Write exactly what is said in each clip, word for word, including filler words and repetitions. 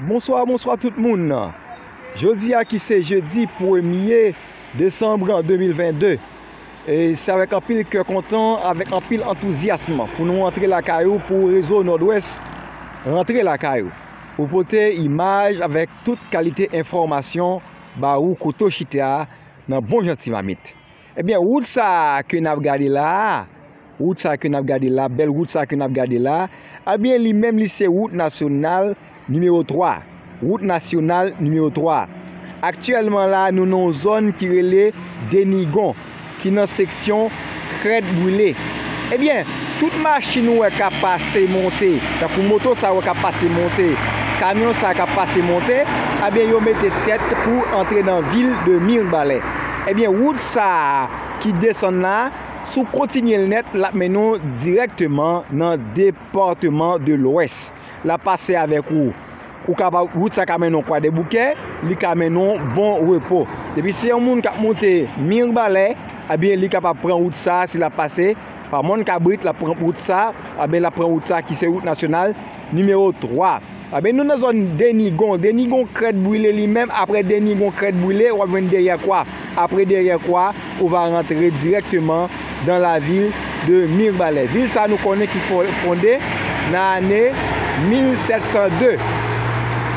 Bonswa, bonswa tout moun. Jodi a ki se jedi premye desanm de mil vennde, e se avèk anpil kè kontan, avèk anpil antouzyasm pou nou antre lakay ou, pou rezo Nòdwès rantre lakay ou, pou pote imaj avèk tout kalite enfòmasyon ba ou kote w chita nan bon jan ti mamit. Ebyen, wout sa a ke n ap gade la a, wout sa a ke n ap gade la, bèl wout sa a ke n ap gade la, ebyen, li menm, li se wout nasyonal nimewo twa. Wout nasyonal nimewo twa. Aktyèlman la, nou nan yon zòn ki rele Denigon, ki nan seksyon Krèd Brile. Ebyen, tout machin ou wè k ap pase monte, tankou moto sa ou wè k ap pase monte, kamyon sa k ap pase monte, ebyen, yo mete tèt pou antre nan vil de Mirbalè. Ebyen, wout sa a ki desann la, si w kontinye l nèt, l ap mennen w dirèkteman nan depatman de Lwès. L ap pase avèk ou. Ou kapab, wout sa ka mennen w Kwadèboukè, li ka mennen w Bon Repo. Depi se yon moun k ap monte Mirbalè, ebyen, li kapab pran wout sa a, si l ap pase pa Mòn Kabrit, l ap pran wout sa, ebyen, l ap pran wout sa ki se wout nasyonal nimewo twa. Ebyen, nou nan zòn Denigon. Denigon Krèd Brile li menm, apre Denigon Krèd Brile, w ap jwenn Dèyèkwa. Apre Dèyèkwa, ou va rantre dirèkteman dans la ville de Mirbalè. Vil sa a nou konnen ki fo-, fonde nan ane mil sèt san de.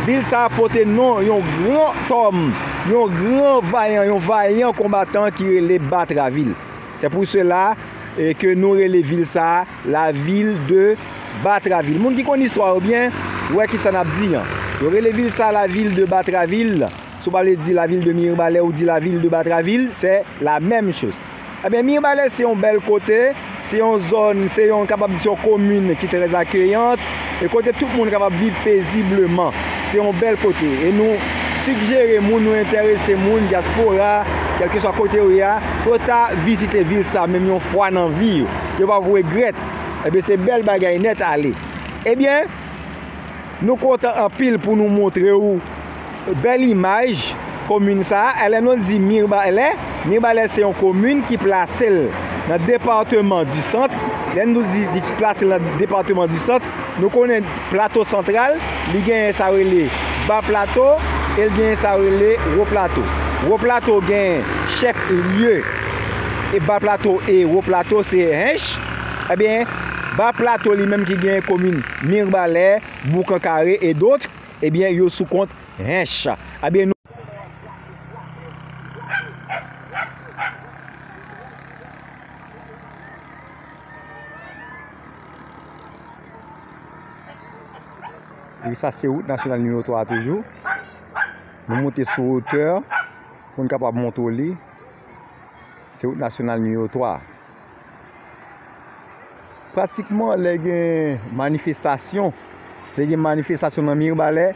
Vil sa a pote non yon gran tòm, yon gran vayan, yon vayan konbatan ki rele Batravil. Se pou sela, e, ke nou rele vil sa a la ville de Batravil. Moun ki konn istwa yo byen, wè kisa n ap di an. Yo rele vil sa la ville de Batravil. Si w pa vle di la ville de Mirbalè, ou di la ville de Batravil, c'est la même chose. Ebyen, Mirbalè se yon bèl kote, se yon zòn, se yon, kapab di se yon komin ki trè akeyant, e kote tout moun kapab viv pezibleman. Se yon bèl kote, e nou sigjere moun, nou enterese moun, dyaspora, kèlkeswa kote yo ye a, pou yo ta vizite vil sa, menm yon fwa nan vi yo. Yo p ap regrèt. Ebyen, se bèl bagay nèt ale. Ebyen, nou kontan anpil pou nou montre w bèl imaj komin sa a. Lè nou di Mirbalè, Mirbalè se yon komin ki plase l nan depatman di Sant. Lè nou di li plase l nan depatman di Sant, nou konnen Plato Santral, li genyen sa rele Ba Plato, e l genyen sa rele Wo Plato. Wo Plato genyen chèf lye, e Ba Plato e Wo Plato se Hench. Ebyen, Ba Plato li menm ki genyen komin Mirbalè, Boukan Kare e dòt, ebyen, yo sou kont Hench. Ebyen, nou Wi, sa se wout nasyonal nimewo twa a toujou. Nou monte sou wotè pou n kapab montre w li. Se wout nasyonal nimewo twa. Pratikman, lè gen manifestasyon, lè gen manifestasyon nan Mirbalè,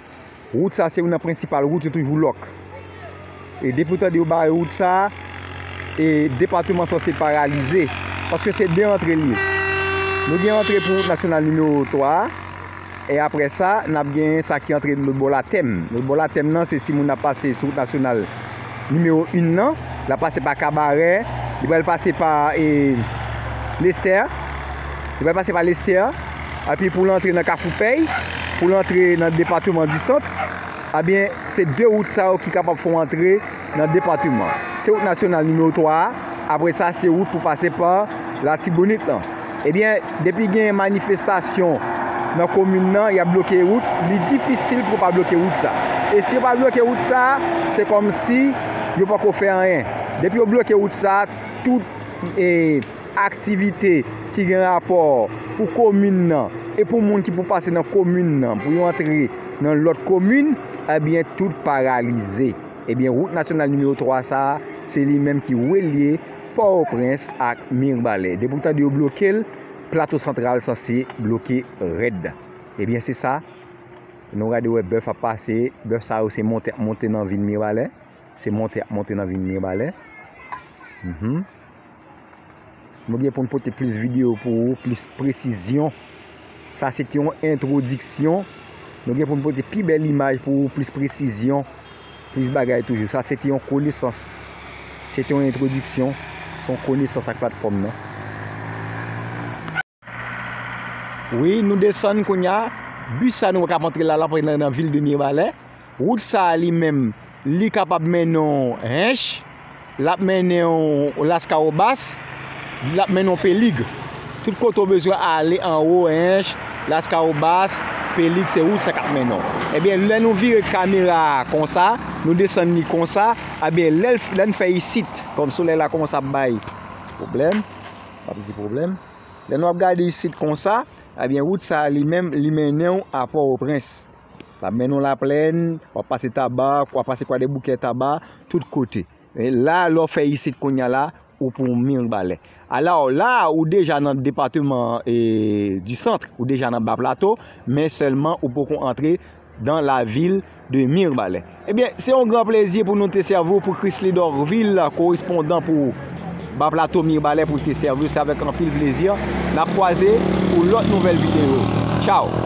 wout sa se youn nan prensipal wout yo toujou lòk. E depi w tande yo bare wout sa, e depatman sanse paralize, paske se de antre l ye. Nou gen antre pou wout nasyonal nimewo twa a, e apre sa, n ap gen sa ki antre lòt bò Latèm. Lòt bò Latèm nan, se si moun ap pase sou wout nasyonal nimewo en nan, l ap pase pa Kabarè, li pral pase pa, e, Lestè, li pral pase pa Lestè, epi pou l antre nan Kafou Pèy, pou l antre nan depatman di Sant, ebyen, se de wout sa yo ki kapab fè w antre nan depatman. Se wout nasyonal nimewo twa a, apre sa, se wout pou pase pa Latibonit lan. Ebyen, depi gen manifestasyon nan komin nan, y ap bloke wout, li difisil pou yo pa bloke wout sa. E si yo pa bloke wout sa, se kòmsi yo poko fè anyen. Depi yo bloke wout sa, tout, e, aktivite ki gen rapò pou komin nan e pou moun ki pou pase nan komin nan, pou yo antre nan lòt komin, ebyen, tout paralize. Ebyen, wout nasyonal nimewo twa sa a, se li menm ki relye Pòtoprens ak Mibalè. Depi w tande yo bloke l, Plato Santral sanse bloke rèd. Ebyen, se sa. Nou gade wè bèf ap pase. Bèf sa yo se monte, monte nan vil Mibalè. Se monte ap monte nan vil Mibalè. Mhm. Nou gen pou n pote plis videyo pou ou, plis presizyon. Sa se te yon entwodiksyon. Nou gen pou n pote pi bèl imaj pou ou, plis presizyon, plis bagay toujou. Sa se te yon konesans. Se te yon entwodiksyon, se yon konesans ak platfòm nan. Wi, nou desann kounye a. Bis sa nou k ap antre la, l ap antre nan, nan vil de Mibalè. Wout sa a li menm, li kapab mennen w Hench, l ap mennen w Laskawobas, l ap mennen w Pelig. Tout kote w bezwen ale anwo, Hench, Laskawobas, Pelig, se wout sa k ap mennen w. Ebyen, lè nou vire kamera a konsa, nou desann li konsa, ebyen, lè l, lè n fè isit, kòm solèy la kòmanse ap bay pwoblèm, m ap di pwoblèm. Lè nou ap gade isit konsa, ebyen, wout sa a li menm, li mennen w a Pòtoprens. L ap mennen w Laplèn, w ap pase Taba, w ap pase Kwadèboukè, Taba, tout kote. E la, lè w fè isit kounye a la, ou pou Mibalè. Alò, la, ou deja nan depatman, e, di Sant, ou deja nan Ba Plato, men sèlman ou poko antre dans la ville de Mirebalais. Ebyen, se yon gran plezi pou nou te sèvi w, pou Chrisley Dorvil, korespondan pou Ba Plato Mirebalais, pou l te sèvi w. Se avèk anpil plezi n ap kwaze pou lòt nouvèl videyo. Tchaw!